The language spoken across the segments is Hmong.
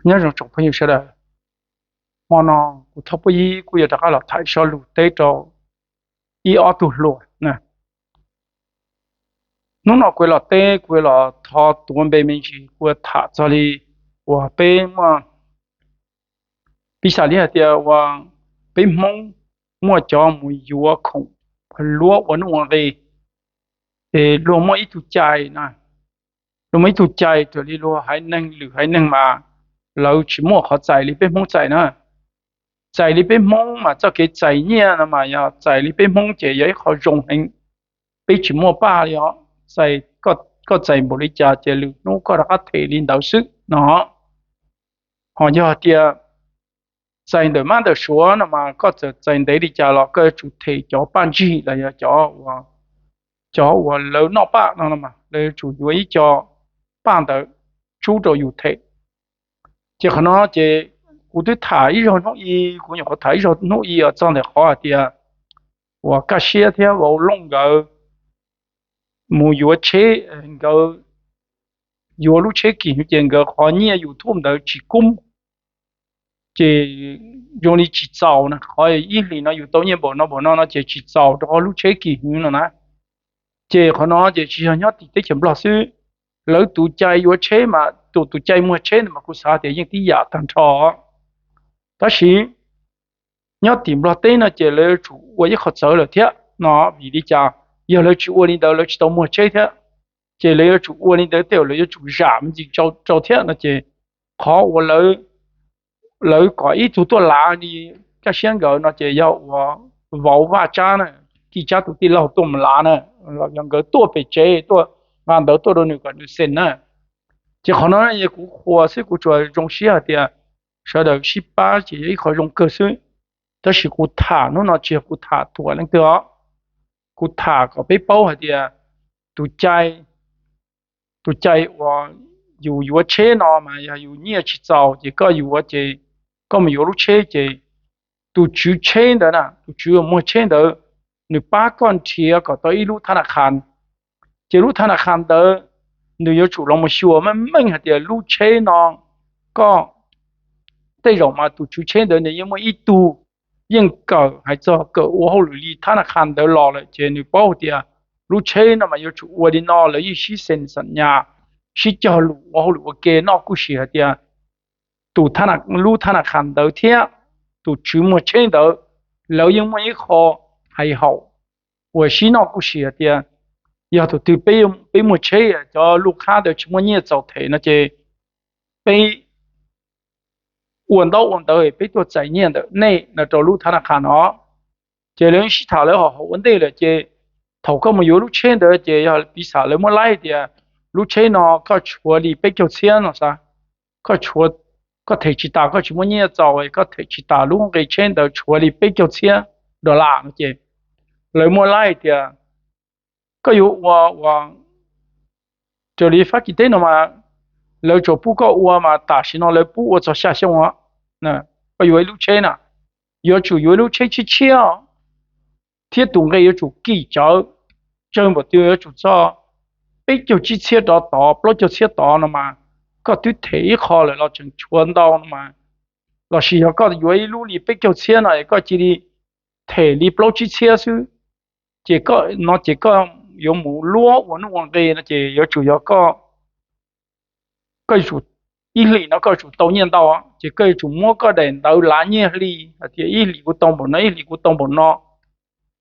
Nyob zoo tsoom phooj ywg sawv daws, hmo no kuv Thoj Puab Yib kuj yuav rov qab los tham zaj lus teb rau ib ob tug hluas. Hnub no kuv los teb, kuv los thov tuav npe me ntsis, kuv tham txog li uas peb muaj, piv xam li hais tias uas peb Hmoob muaj cov mus yuav khoom luab ua nuj ua nqi, es luag muaj ib tug cai na, luag muaj ib tug cai raws li luag haiv neeg, lwm haiv neeg mas lawv tsis muaj qhov txais li peb Hmoob txais na. Txais li peb Hmoob mas txoj kev txais nyiaj no mas yog txais li peb Hmoob ces yog ib qho zoo heev, peb tsis muaj paj li os. Koj txais npaum li cas ces lwm hnub koj rov qab them li ntawd xwb no. Ho yog tias txais ntawm mab ntawm suav no mas koj txawm txais ntev li cas los koj yuav tsum them cov paj ntsig los yog cov uas lawv noj paj no, lawv yuav tsum yuav ib co paj ntawd tsub rau yus them. Ces qhov no ces kuv twb tham ib zaug hnub i, kuv nyuam qhuav tham ib zaug hnub i txog ntawm qhov hais tias uas Kaj Siab thiab Vauv Looj nkawd mus yuav tsheb, nkawd yuav lub tsheb kim hwv ces nkawd qhov nyiaj YouTube ntawd tsis kub, ces zoo li tsis txaus na, qhov ib hlis no yus tau nyiaj npaum no npaum no no ces tsis txaus rau qhov lub tsheb kim hwv no na. Ces qhov no ces tsis yog nyob tim teb chaws Nplog xwb, lawv tus cai yuav tsheb mas tus, tus cai muag tsheb ntawd mas kuv xav tias yeej tib yam tag nrho. Tab sis nyob tim Nplog teb no ces lawv yuav tsum ua ib qho txawv lawm thiab no, vim li cas? Yog lawv tsis ua li ntawd lawv tsis tau muag tsheb thiab, ces lawv yuav tsum ua li ntawd tej zaum lawv yuav tsum zam me ntsis rau thiab no ces qhov uas lawv kom ib tug tuaj lav li Kaj Siab nkawd no ces yog uas Vauv Vaj Tsab na, Kis Tsab tus tij laug tuaj mus lav na, los yog nkawd tuaj pem tsev tuaj nqa ntawv tuaj rau nws kom nws xees na. Ces qhov no yog kuv qhuas xwb, kuv tsuas zoo siab hais tias sawv daws sib pab ces yog ib qho zoo kawg xwb. Tab sis kuv tham hnub no tsis yog kuv tham thuam leej twg os, kuv tham kom peb paub hais tias tus cai, tus cai uas yus yuav tsheb no mas yog yus nyiaj tsis txaus ces koj yuav ces koj mus yuav lub tsheb ces tus tswv tsheb ntawd na, tus tswv uas muag tsheb ntawd, nws pab koj nrhiav kom tau ib lub thab na khas. Ces lub thab na khas ntawd nws yuav tsum los mus xyuas meej meej hais tias lub tsheb no koj, tej zaum mas tus tswv tsheb ntawd nws yeej muaj ib tug yeej kawm hais txog kawm ua hauj lwm li thab na khas ntawd los lawm ces nws paub tias lub tsheb no mas yuav tsum ua li no, lawv yeej sib xees xam nyas, sib cog lus ua hauj lwm ua ke noj kuj sim hais tias tus, lub thab na khas ntawd thiab tus tswv muag tsheb ntawd lawv yeej muaj ib qho hais haum uas sib noj kuj sim hais tias yog tus twg peb muag tsheb cov luj khab ntawd tsis muaj nyiaj txaus them no ces peb ua ntaub ua ntawv peb tuaj txais nyiaj ntawm nej no rau lub thab na khas no. Ces lawv sib tham lawv ho haum ua ntej lawm ces thaum koj mus yuav lub tsheb ntawd ces yog piv xam lawv muab laib tias lub tsheb no koj tshuav li peb caug txhiab no xav, koj them tsis tas, koj tsis muaj nyiaj txaus, koj them tsis tas lub nqi tsheb ntawd tshuav li peb caug txhiab dollar no ces lawv muab laib tias koj yuav ua, ua raws li Fab Kis teb no mas lawv tsuas pub koj ua mas tam sim no lawv pub ua txog xya xyoo os. Koj yuav ib lub tsheb na, yuav tsum yuav ib lub tsheb tshiab tshiab thiab tus nqi yuav tsum kim tsawv, tsawg npaum twg yuav tsum txog peb caug tsib txhiab rov tod, plaub caug txhiab tod no mas koj twb them ib qho lawm los tseem tshuav ntau no mas, lossis yog koj yuav ib lub li peb caug txhiab no es koj cia li them li plaub tsib txhiab xwb, ces koj no ces koj yuav mus luab ua nuj ua nqi no ces yuav tsum yog koj, koj yuav tsum, ib hlis no koj yuav tsum tau nyiaj ntau, ces koj yuav tsum muab koj daim ntawv lav nyiaj hli hais tias ib hlis kuv tau npaum no, ib hlis kuv tau npaum no.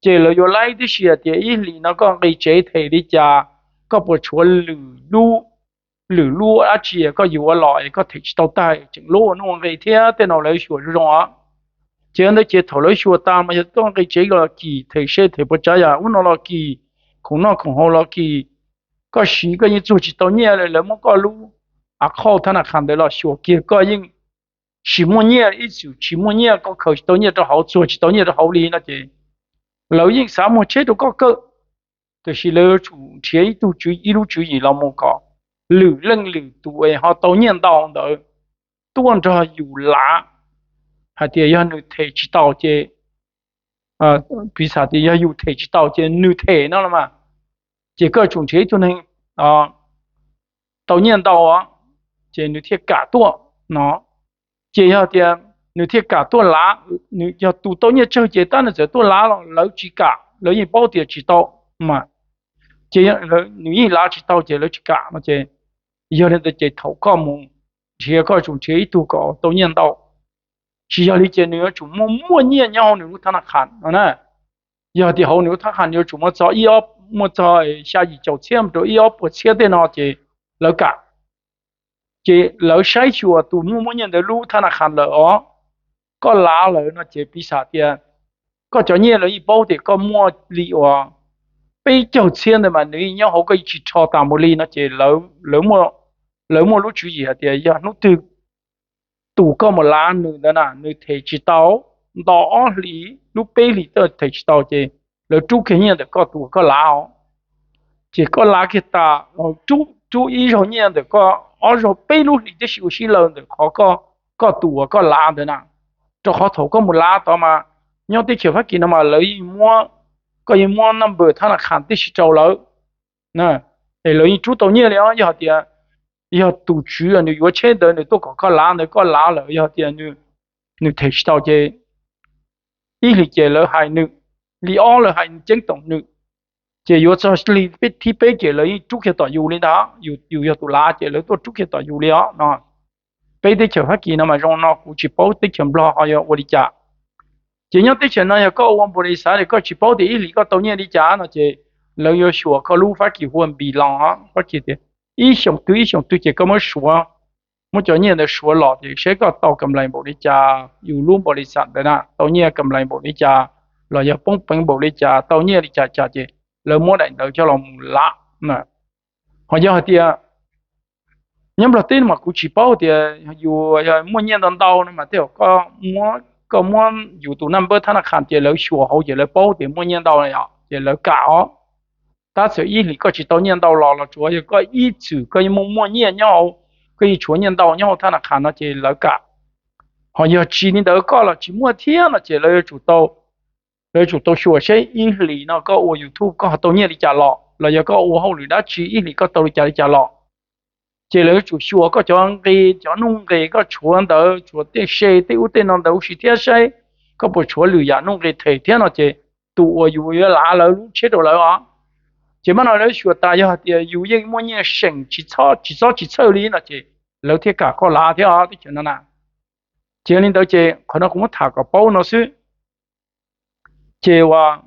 Ces lawv yuav laib tib si hais tias ib hlis no koj nqis tsev them li cas, koj puas tshuav lwm lub, lwm lub dab tsi koj yuav los es koj them tsis tau tag tseem luab ua nuj ua nqi thiab tej no lawv xyuas zoo zoo os. Ces ntawd ces thaum lawv xyuas tas mas yog koj nqis tsev los kis, them se them puas tsav yam ub no los kis, khoom noj khoom haus los kis, koj siv koj yeej txuag tsis tau nyiaj li, lawv muab koj lub a qhauj thab na khas ntawd los xyuas kiag koj yeej tsis muaj nyiaj, ib txwm tsis muaj nyiaj, koj khaws tsis tau nyiaj rau hauv, txuag tsis tau nyiaj rau hauv li no ces lawv yeej xav muag tsheb rau koj kawg. Tiam sis lawv yuav tsum nrhiav ib tug tswv, ib lub tswv yim los mus kom lwm leej lwm tus es ho tau nyiaj ntau ntawd tuaj nrog yus lav hais tias yog nws them tsis tau ces, piv xam tias yog yus them tsis tau ces nws them no los mas, ces koj yuav tsum nrhiav ib tug neeg tau nyiaj ntau ces nws thiaj kam tuaj no. Ces yog tias nws thiaj kam tuaj lav, nws yog tus tau nyiaj tsawg ces tab nws txawm tuaj lav los lawv tsis kam, lawv yeej paub tias tsis tau mas, ces nws yeej lav tsis tau ces lawv tsis kam no ces, yog li ntawd ces thaum koj mus nrhiav koj yuav tsum nrhiav ib tug kom tau nyiaj ntau. Tsis yog li ces nws yuav tsum muaj muaj nyiaj nyob hauv nws lub thab na khas no na. Yog tias hauv nws lub thab na khas yuav tsum muaj txog ib ob, muaj txog xya yim caum txhiab mus rau ib ob puas txhiab tej no ces lawv kam. Ces lawv saib xyuas tus muaj muaj nyiaj ntawd lub thab na khas lawm os, koj lav lawm no ces piv xam tias koj cov nyiaj lawv yeej paub tias koj muaj li uas peb caug txhiab ntawd mas nws yeej nyob hauv, koj yeej tsis rho tas mus li no ces lawv muaj lub tswv yim hais tias yog hnub twg tus koj mus lav nws ntawd na nws them tsis tau, nto ob hlis lub peb hlis them tsis tau ces lawv rub kiag nyiaj ntawm koj tus uas koj lav os. Ces koj lav kiag tas, rub ib zaug nyiaj ntawm koj ob zaug peb lub hlis tib si ua sib law ntawm qhov koj tus uas koj lav ntawd na. Rau qhov thaum koj mus lav tod mas nyob teb chaws Fab Kis no mas lawv yeej muab, koj yeej muab number thab na khas tib si rau lawv, es lawv yeej rub tau nyiaj li os. Yog hais tias yog tus tswv nws yuav tsheb ntawd nws tuaj kom koj lav ntawd koj lav lawm yog tias nws them tsis tau ces ib hlis ces lawv hais nws, li ob lawv hais ceeb toom nws, ces yuav txog hli thib peb ces lawv yeej rub kiag tom yus li ntag. Yus yog tus lav ces lawv tuaj rub kiag tom yus li os no. Peb teb chaws Fab Kis no mas zoo no kuv tsis paub teb chaws Nplog ho yog ua li cas. Ces nyob teb chaws no yog koj ua npaum li xav li koj tsis paub tias ib hlis koj tau nyiaj li cas no ces lawv yuav xyuas koj lub Fab Kis hu ua npis loos, Fab Kis tias ib xyoos twg ib xyoos twg ces koj muab suav, muab cov nyiaj ntawd suav los ces saib koj tau kam nplais npaum li cas, yus lub npaum li xam ntawd na tau nyiaj kam nplais npaum li cas, los yog poob peev npaum li cas, tau nyiaj li cas cas ces lawv muab daim ntawd coj los mus lav. Ho yog hais tias nyob Nplog teb no mas kuv tsis paub tias yus yog muaj nyiaj ntau ntau no mas tej zaum koj muab yus tus naj npawb thab na khas ces lawv xyuas hauv ces lawv paub tias muaj nyiaj ntau na yom ces lawv kam os. Tab txawm ib hlis koj tsis tau nyiaj ntau los los tsuav yog koj ib txwm koj yeej muaj muaj nyiaj nyob hauv, koj yeej tshuav nyiaj ntau nyob hauv thab na khas no ces lawv kam. Ho yog tsis li ntawd koj los tsis muaj thiab no ces lawv yuav tsum tau, lawv yuav tsum tau xyuas seb ib hlis no koj ua YouTube koj ho tau nyiaj li cas los, los yog koj ua hauj lwm dab tsi ib hlis koj tau li cas li cas los. Ces lawv yuav tsum xyuas koj cov nqi, cov nuj nqis koj tshuav ntawd, tshuav tej se tej ub tej no ntawd huv si thiab saib koj puas tshuav lwm yam nuj nqis them thiab no ces tus uas yus yuav lav lawv lub tsheb rau lawv os. Ces maj no lawv xyuas tas yog hais tias yus yeej muaj nyiaj seem tsis txhob tsis txhob tsis txhawj li no ces lawv thiaj kam koj lav thiab os teb chaws no na. Ces li ntawd ces qhov no kuv muab tham kom paub no xwb. Ces uas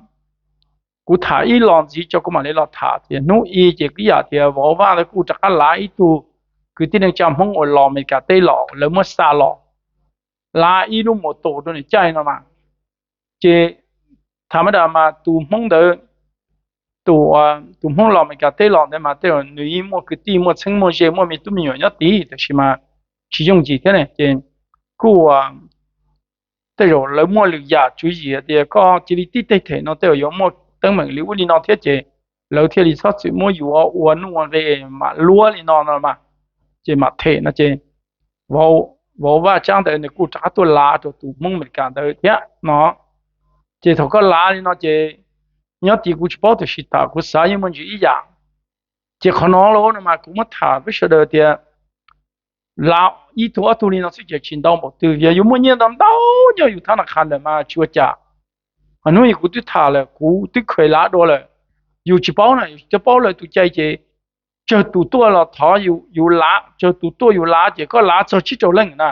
kuv tham ib los ntxiv tso kuv mam li los tham ces hnub i ces kuj yam tias vauv Vaj ntawd kuj rov qab lav ib tug kwv tij neej tsa Hmoob uas los Amelikas teb los lawv muab xa los, lav ib lub mus tus rau nws caij no mas. Ces tham mab dam mas tus Hmoob ntawd, tus, tus Hmoob los Amelikas teb los ntawd mas tej zaum nws yeej muaj kwv tij muaj txheeb muaj ze muaj me tub me nyuam nyob tid tab sis mas tsis yooj yim thiab ne ces kuj tej zaum lawv muaj lwm yam tswv yim tias koj cia li tib teg them no tej zaum yuav muaj teeb meem li ub li no thiab ces lawv thiaj li txhob txwm muab yus ua nuj ua nqi mam luab li no no mas, ces mam them no ces vauv Vaj Tsab ntawd nws kuj rov qab tuaj lav rau tus Hmoob Amelikas ntawd thiab no. Ces thaum koj lav li no ces nyob tid kuv tsis paub tiam sis tam kuv xav yeej muaj ntsis ib yam. Ces qhov no los no mas kuv muab tham peb sawv daws tias lav ib tug ob tug li no xwb ces tsis ntau npaum twg, yog yus muaj nyiaj ntau ntau nyob yus thab na khas lawm mas tsis ua cas. Hnub i kuv twb tham lawm, kuv twb kheev lav dua lawm. Yus tsis paub na, yus tsis paub lawv tus cai ces tsawg tus tuaj los thov yus lav, tsawg tus tuaj yus lav ces koj lav txog tsib rau leej na.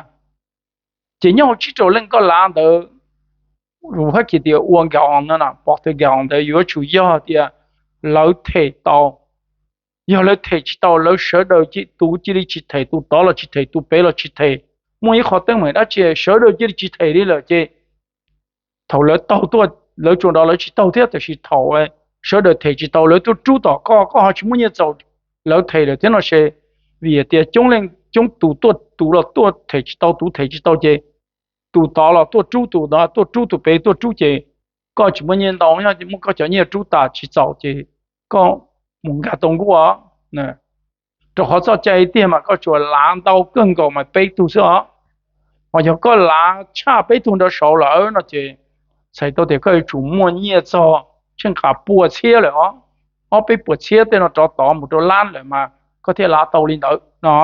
Ces nyob hauv tsib rau leej koj lav ntawd, Fab Kis tias ua nkaus no, pom tau nkaus ntawd yuav tsum yog tias lawv them tau. Yog lawv them tsis tau, lawv sawv daws cia, tus cia li tsis them, tus tod los tsis them, tus pem los tsis them, muaj ib qho teeb meem dab tsi sawv daws cia li tsis them li lawm ces thaum lawv taug tuaj, lawv tsuas nrov lawv tsis taug thiab, tiam sis thaum sawv daws them tsis tau lawv tuaj rub tom koj, koj ho tsis muaj nyiaj txaus, lawv them lawm thiab no se. Vim tias coob leej coob tus tuaj, tus los tuaj them tsis tau, tus them tsis tau ces tus tod los tuaj rub, tus tod tuaj rub, tus pem tuaj rub ces koj tsis muaj nyiaj ntau, muab koj cov nyiaj rub tas tsis txaus ces koj mus nkag tau nkuaj. Rau qhov txoj cai tiag mas koj tsuas lav ntau kawg nkaus mas peb tug xwb os. Ho yog koj lav tshaj peb tug nrov saud lawm no ces txhais tau tias koj yuav tsum muaj nyiaj txog tsheej qas pua txhiab lawm os, ob peb puas txhiab tej no rov tod mus rau lab lawm mas koj thiaj lav tau li ntawd no.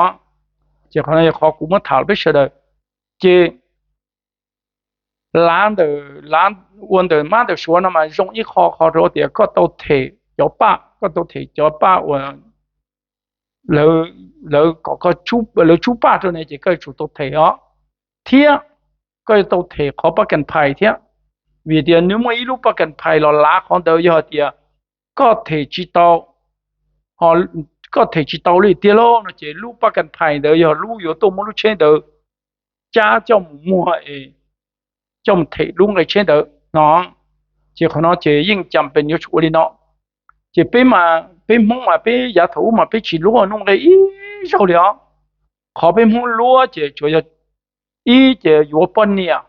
Ces qhov no yog qhov kuv muab tham peb sawv daws. Ces lav ntawm, lav ua ntawm mab ntawm suav no mas zoo ib qho, qhov rau tias koj tau them cov paj, koj tau them cov paj uas lawv kom, lawv tsub paj rau ne ces koj yuav tsum tau them os, thiab koj yuav tau them qhov paj kas phais thiab. Vim tias nws muaj ib lub paj kas phais los lav qhov ntawd, yog hais tias koj them tsis tau, koj them tsis tau li tiag lauj no ces lub paj kas phais ntawd yog lub yuav tuaj muab lub tsheb ntawd cab coj mus muag es coj mus them lub nqe tsheb ntawd no. Ces qhov no ces yeej cas pes yuav tsum ua li no. Ces peb mas peb Hmoob mas peb yav thaum ub mas peb tsis luab nuj nqe ib zaug li os. Qhov peb Hmoob luab ces tsuas yog ib ces yuav poj niam,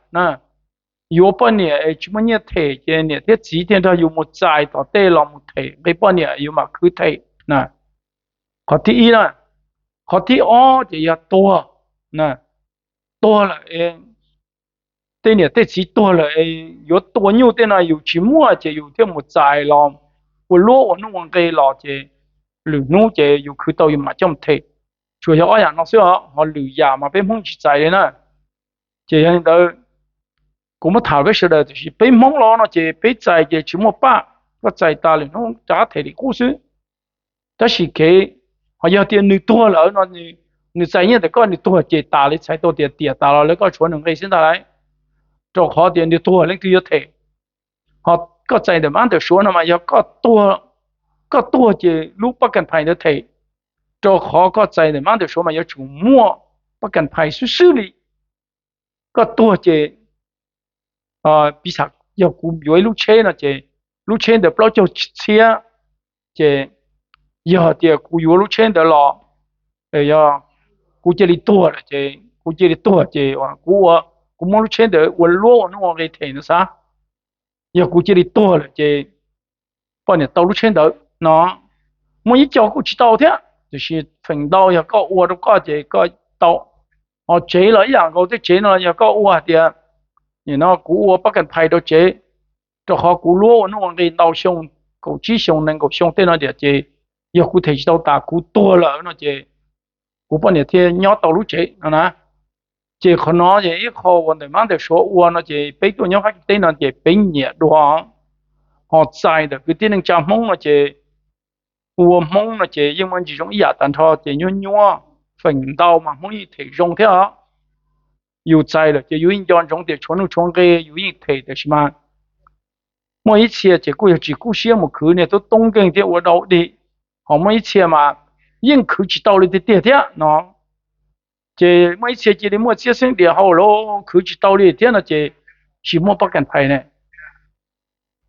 yuav poj niam es tsis muaj nyiaj them ces niam thiab txiv thiaj nrog yus mus txais tom tej los mus them nqe poj niam, yus mam khwv them na. Qhov thib ib na. Qhov thib ob ces yog tuag, tuag lawm, tej niam tej txiv tuag lawm, yuav tua nyuj tej no yus tsis muaj ces yus thiaj mus txais los ua luab ua nuj ua nqe los ces lwm hnub ces yus khwv tau yus mam coj mus them. Tsuas yog ob yam no xwb os, ho lwm yam mas peb Hmoob tsis txais li na. Ces yog li ntawd, kuv muab tham peb sawv daws tiam sis peb Hmoob los no ces peb txais ces tsis muaj paj, koj txais tas lwm hnub rov qab them li qub xwb. Tab sis kev, ho yog tias nws tuag lawm no, nws txais nyiaj ntawm koj nws tuag ces tas li, txhais tau tias tiam tas los lawv koj tshuav nws nqe xwb ntag lauj. Rau qhov tias nws tuag leej twg yuav them. Ho koj txais ntawm mab ntawm suav no mas yog koj tuag ces lub paj kas phais ntawd them, rau qhov koj txais ntawm mab ntawm suav mas yuav tsum muaj paj kas phais xwb xwb li. Koj tuag ces, piv xam yog kuv yuav ib lub tsheb no ces lub tsheb ntawd plaub caug txhiab, ces yog tias kuv yuav lub tsheb ntawd los, kuv cia li tuag lawm ces, kuv cia li tuag ces kuv, kuv muab lub tsheb ntawd ua luab ua nuj ua nqe them no xav. Yog kuv cia li tuag lawm ces poj niam tau lub tsheb ntawd no. Muaj ib co kuj tsis tau thiab, tiam sis feem ntau yog koj ua rau koj ces koj tau. Ho tsev los ib yam nkaus, tej tsev no yog koj ua hais tias, nim no kuv ua paj kas phais rau tsev, rau qhov kuv luab ua nuj ua nqe ntau xyoo, kaum tsib xyoo nees nkaum xyoo tej no tiam ces yog kuv them tsis tau tas kuv tuag lawm no ces kuv poj niam thiaj nyob tau lub tsev no na. Ces qhov no ces ib qho uas ntawm mab ntawm suav ua no ces peb tuaj nyob Fab Kis teb no ces peb nyiam dua. Ho txais ntawm kwv tij neej tsa Hmoob no ces, ua Hmoob no ces yeej muaj ntsis zoo ib yam tag nrho ces nyuaj nyuaj, feem ntau mas Hmoob yeej them zoo thiab os. Yus txais lawm ces yus yeej nco ntsoov tias tshuav nuj tshuav nqe yus yeej them, tiam sis mas muaj ib txhia ces kuj yog tsis kub siab mus khwv niag tub toob nkeeg thiab ua dau dig. Ho muaj ib txhia mas yeej khwv tsis tau li tiag tiag thiab no. Ces muaj ib txhia cia li muaj txiab xeeb dias hau lawm khwv tsis tau li thiab no ces tsis muaj paj kas phais ne.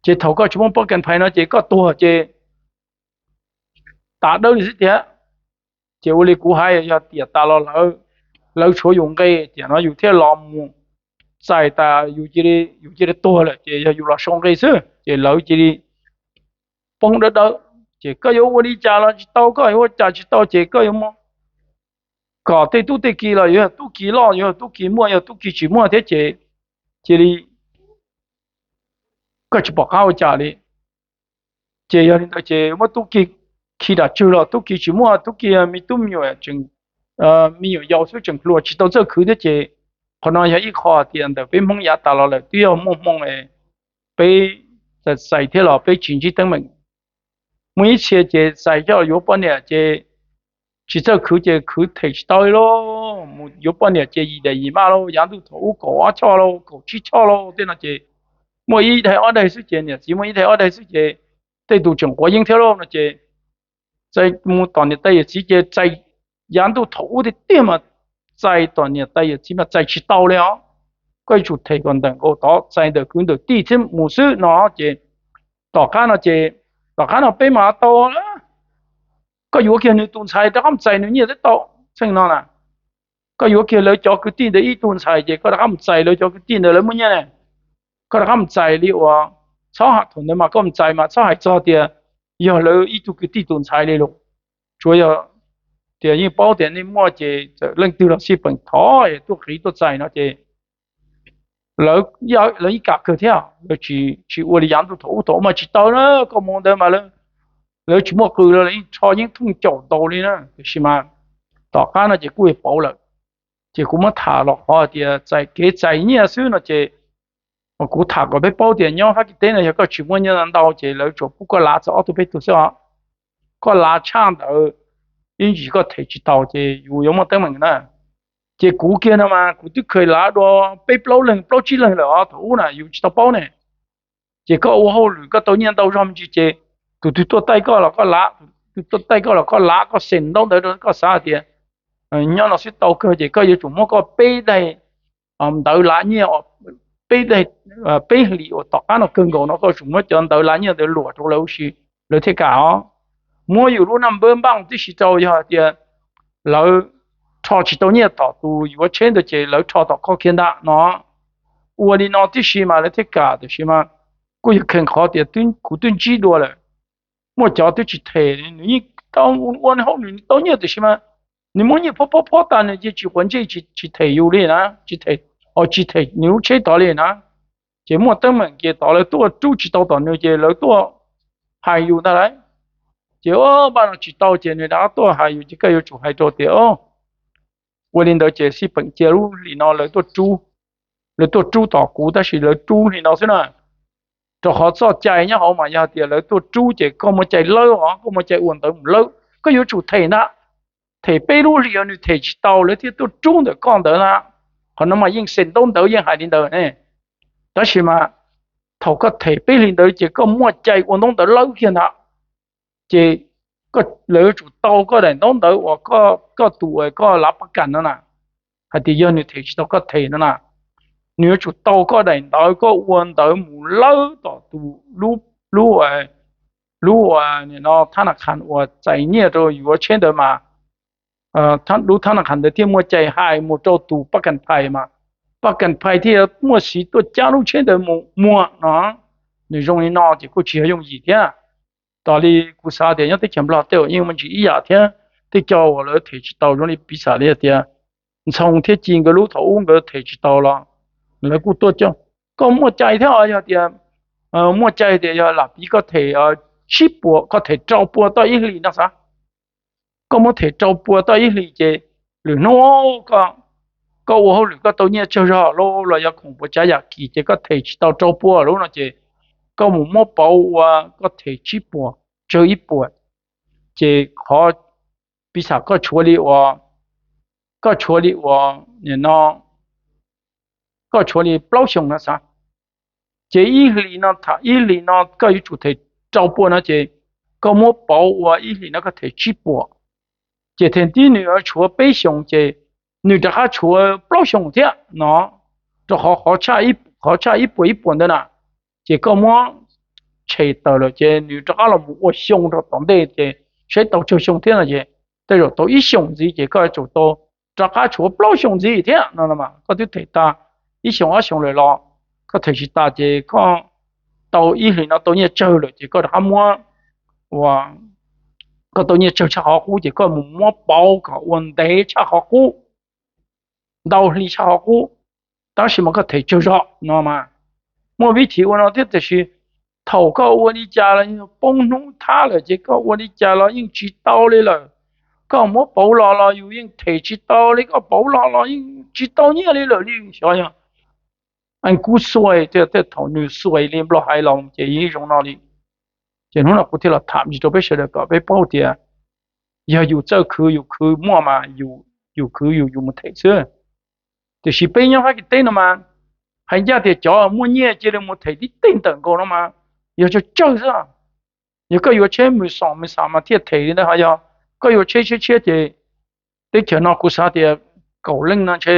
Ces thaum koj tsis muaj paj kas phais no ces koj tuag ces tas dawb li xwb tiag. Ces ua li kuv hais, yog tiam tas los lawv tshuav yus nqe, tiam no yus thiaj los mus txais tas, yus cia li tuag lawm ces yog yus los sau nqe xwb ces lawv cia li poob dawb dawb. Ces koj yuav ua li cas los tsis tau, koj yuav ua cas tsis tau ces koj yuav mus kom tej tub tej ki los yuav yog tub ki loj yuav yog tub ki muaj, yog tub ki tsis muaj thiab ces cia li koj tsis pom qab ua cas li. Ces yog li ntawd ces muab tub ki khi dam tswg los tub ki tsis muaj, tub ki me tub me nyuam, me nyuam yaus xwb tseem hluas tsis tau txawj khwv thiab ces qhov no yog ib qho tias ntawm peb Hmoob yav tas los lawm twb yog muaj hmoo peb txais thiab los peb tsis ntsib teeb meem. Muaj ib txhia ces txais coj yuav poj niam ces tsis txawj khwv ces khwv them tsis tau li lauj, mus yuav poj niam ces yim daim yim maj lauj, yav ntuj thaum ub kaum ob choj lauj, kaum tsib choj lauj tej no ces muaj ib daig ob daig xwb ces niam txiv muaj ib daig ob daig xwb ces tej tus tseem quav yeeb thiab lauj no ces txais mus tom niam tais yawm txiv ces txais, yav ntuj thaum ub tiag tiag mas txais tom niam tais yawm txiv mas txais tsis tau li os. Koj yuav tsum them kom ntawm nkaus tod, txais ntawm kwv ntawm tij thiab mus xwb no ces tom qab no ces, tom qab no peb mas tau, koj yuav kiag nws tus ntxhais rov qab mus txais nws nyiaj thiab tau, txheej no na. Koj yuav kiag lawv cov kwv tij ntawd ib tug ntxhais ces koj rov qab mus txais lawv cov kwv tij ntawd lawv muaj nyiaj ne. Koj rov qab mus txais li uas, txhob, thaum ntawd mas koj mus txais mas txhob hais txog tias yog lawv ib tug kwv tij tus ntxhais li lauj. Tsuas yog tias yeej paub tias nej muaj ces txawm leej twg los xij peem thov tuaj qiv tuaj txais no ces lawv, lawv yeej kam kawg thiab, lawv tsis ua li yav ntuj thaum ub, thaum ub mas tsis tau na, koj mus ntawd mas lawv tsis muaj qws los lawv yeej rho yeeb thooj caum ntaus li na. Tiam sis mas tom qab no ces kuj yog pauv lawm. Ces kuv muab tham los qhov tias txais kev txais nyiaj xwb no ces kuv tham kom peb paub tias nyob Fab Kis teb no yog koj tsis muaj nyiaj ntau ces lawv tsuas pub koj lav txog ob tug peb tug xwb os. Koj lav tshaj ntawd ib ntsis koj them tsis tau ces yus yuav muaj teeb meem na. Ces kuv kiag no mas kuv twb khaws lav dua peb plaub leeg plaub tsib leeg lawm os, thaum ub na yus tsis tau paub ne. Ces koj ua hauj lwm koj tau nyiaj ntau zog me ntsis ces tus twg tuaj taij koj los koj lav, tus twg tuaj taij koj los koj lav, koj xeem ntaub ntawv rau koj xav hais tias nyob no xwb tau kawg ces koj yuav tsum muab koj peb daim ntawv lav nyiaj, peb daim, peb hlis uas tom qab no kawg nkaus no koj yuav tsum muab cov ntawv lav nyiaj ntawd luam rau lawv ua si lawv thiaj kam os. Muab yus lub naj npawb npaj tib si rau yog hais tias lawv rho tsis tau nyiaj tom tus yuav tsheb ntawd ces lawv rho tom koj kiag ntag no. Ua li no tib si mas lawv thiaj kam, tiam sis mas kuj yog kheev qhov tias kuv twb ntsib dua lawm. Muaj cov twb tsis them, nws yeej tau ua hauj lwm nws tau nyiaj tiam sis mas nws muab nyiaj phob phob phob tas nws yeej tsis quav ntsej tsis them yus li na, tsis them, tsis them nws lub tsheb tod li na. Ces muaj teeb meem ces tod lawv tuaj rub tsis tau tom nws ces lawv tuaj hais yus ntag lauj. Ces o, npaj no tsis tau ces nws rov qab tuaj hais yus ces koj yuav tsum hais rau tias ua li ntawd ces xij peem cia lub hlis no lawv tuaj rub, lawv tuaj rub tom kuv tab sis lawv rub hli no xwb na. Rau qhov txoj cai nyob hauv mas yog tias lawv tuaj rub ces koj muaj cai lawb os, koj muaj cai ua ntawv mus lawb, koj yuav tsum them ntag. Them peb lub hlis nws them tsis tau lawv thiaj tuaj rub ntawm koj ntawd na. Qhov no mas yeej xeem ntaub ntawv yeej hais li ntawd ne. Tab sis mas thaum koj them peb hlis ntawd ces koj muaj cai ua ntaub ntawv lawb kiag ntag. Ces lawv yuav tsum tau koj daim ntaub ntawv uas koj tus uas koj lav pab kam no na, hais tias yog nws them tsis tau koj them no na, nws yuav tsum tau koj daim ntawv koj ua ntawv mus lawb tom tus lub, lub, lub uas nim no thab nas khas uas txais nyiaj rau yuav tsheb ntawd mas lub thab nas khas ntawd thiaj muaj cai hais mus rau tus pab kam phais mas pab kam phais thiaj muaj siv tuaj cab lub tsheb ntawd mus muag no. Nws zoo li no ces kuj tsis yog yooj yim thiab. Tos li kuv xav tias nyob teb chaws Nplog tej uas yeej muaj ntsis ib yam thiab, tej co uas lawv them tsis tau zoo li piv xam li hais tias Ntxhoo thiab Ci nkawd lub thaum ub nkawd them tsis tau los lawv kuj tuaj coj. Koj muaj cai thiab os, yog tias muaj cai tias yog lam piv koj them tsib puas, koj them rau pua toj ib hlis no xav, koj muab them rau pua toj ib hlis ces lwm hnub koj ua hauj lwm koj tau nyiaj tsawg zog lawm los yog khoom puas tsav yam kim ces koj them tsis tau rau pua lawm no ces koj mus muab pauv ua koj them tsib puas tsawg ib puas, ces qhov piv xam koj tshuav li uas, koj tshuav li uas nim no koj tshuav li plaub xyoos no xav, ces ib hlis no tham ib hlis no koj yuav tsum them rau pua no ces koj muab pauv ua ib hlis no koj them tsib puas, ces them tib nws yuav tshuav peb xyoos ces nws rov qab tshuav plaub xyoos thiab no, rau qhov qhov tshaj ib puas ib puas ntawd na, ces koj muab tshem tawm lawm ces nws rov qab los mus ua xyoo rau tom ntej ces saib tau tsawg xyoo thiab no ces tej zaum tau ib xyoos ntxiv ces koj yuav tsum tau rov qab tshuav plaub xyoos ntxiv thiab no, koj twb them tag ib xyoos ob xyoos lawm los koj them tsis tas ces koj tau ib hlis no tau nyiaj tsawg lawm ces koj rov qab muab ua, koj tau nyiaj tsawg tshaj qhov qub ces koj mus muab pauv kom ua ntev tshaj qhov qub, ntau hli tshaj qhov qub, tab sis mas koj them tsawg zog no mas. Muaj vib thim ua no thiab tiam sis thaum koj ua li cas los yog poob hnub thab lawm ces koj ua li cas los yeej tsis tau li lawm. Koj muab pauv los los yus yeej them tsis tau li, koj pauv los los yeej tsis tau nyiaj li lawm li, xyov yog kub xuais thiab, tej thaum nws xuais li Nplog hais los ces yeej zoo no li. Ces hnub no kuv thiaj los tham ntsis rau peb sawv daws kom peb paub tias yog yus txawj khwv yus khwv muaj mas yus khwv yus yus mus them xwb. Tiam sis peb nyob Fab Kis teb no mas hais ncaj tias cov muaj nyiaj cia li mus them tib teg ntawm nkaus no mas yog tsawg tsawg xwb. Yog koj yuav tsheb mus xoom mus xam mas thiaj them li ntawd, ho yog koj yuav tsheb tshiab tshiab ces teb chaws no kuv xav tias kaum leej no ntshe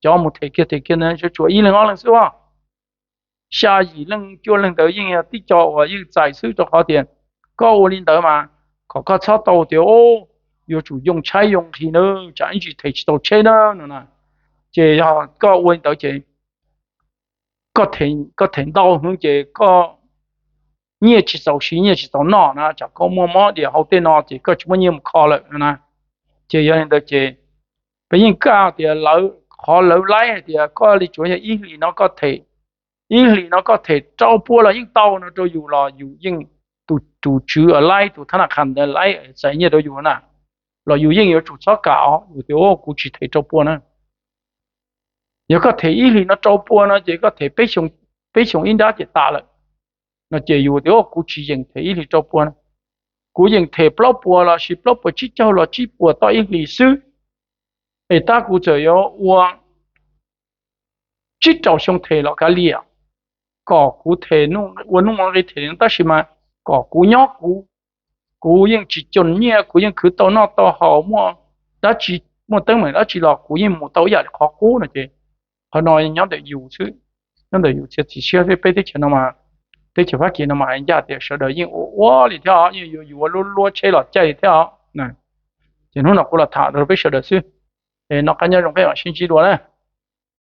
cov mus them kiag them kiag ntawd ntshe tsuas ib leeg ob leeg xwb os. Xya yim leej cuaj leeg ntawd yeej yog tib co uas yeej txais xwb, rau qhov tias koj ua li ntawd mas kom koj txhob tau tias yuav tsum yoo tshaib yoo nqhis na, tsam ib ntsis them tsis tau tsheb na no na. Ces yog koj ua li ntawd ces koj them ntau heev ces koj nyiaj tsis txaus siv nyiaj tsis txaus noj na, tsam koj muaj mob diam hau tej no ces koj tsis muaj nyiaj mus kho lawm no na. Ces yog li ntawd ces peb yeej kaj tias lawv, qhov lawv laib hais tias koj li tsuav yog ib hlis no koj them, ib hlis no koj them rau pua los yeej tau no rau yus los yus yeej, tus tswv laib, tus thab nas khas ntawd laib txais nyiaj rau yus na, los yus yeej yuav tsum txhob kam os, yus tias kuv tsis them rau pua na. Yog koj them ib hlis no rau pua no ces koj them peb xyoos ib nrab ces tas lawm. No ces yus tias kuv tsis yeem them ib hlis rau pua no, kuv yeem them plaub puas los sis plaub puas tsib caug los tsib puas toj ib hlis xwb, es tab kuv txawm yuav ua tsib rau xyoo them los kav liam, kom kuv them ua nuj ua nqi them li no tab sis mas kom kuv nyob kuv, kuv yeej tsis coj nyiaj, kuv yeej khwv tau noj tau haus, muaj dab tsi, muaj teeb meem dab tsi los kuv yeej mus tau ib yam li qhov qub no ces qhov no nyob ntawm yus xwb, nyob ntawm yus txiav txim siab xwb. Peb teb chaws no mas, teb chaws Fab Kis no mas ncaj tias sawv daws yeej ua ua li thiab os, yeej yuav yuav luab luab tsheb los caij li thiab os. Ces hnub no kuv los tham rau peb sawv daws xwb, es noj qab nyob zoo peb mam sib ntsib dua na.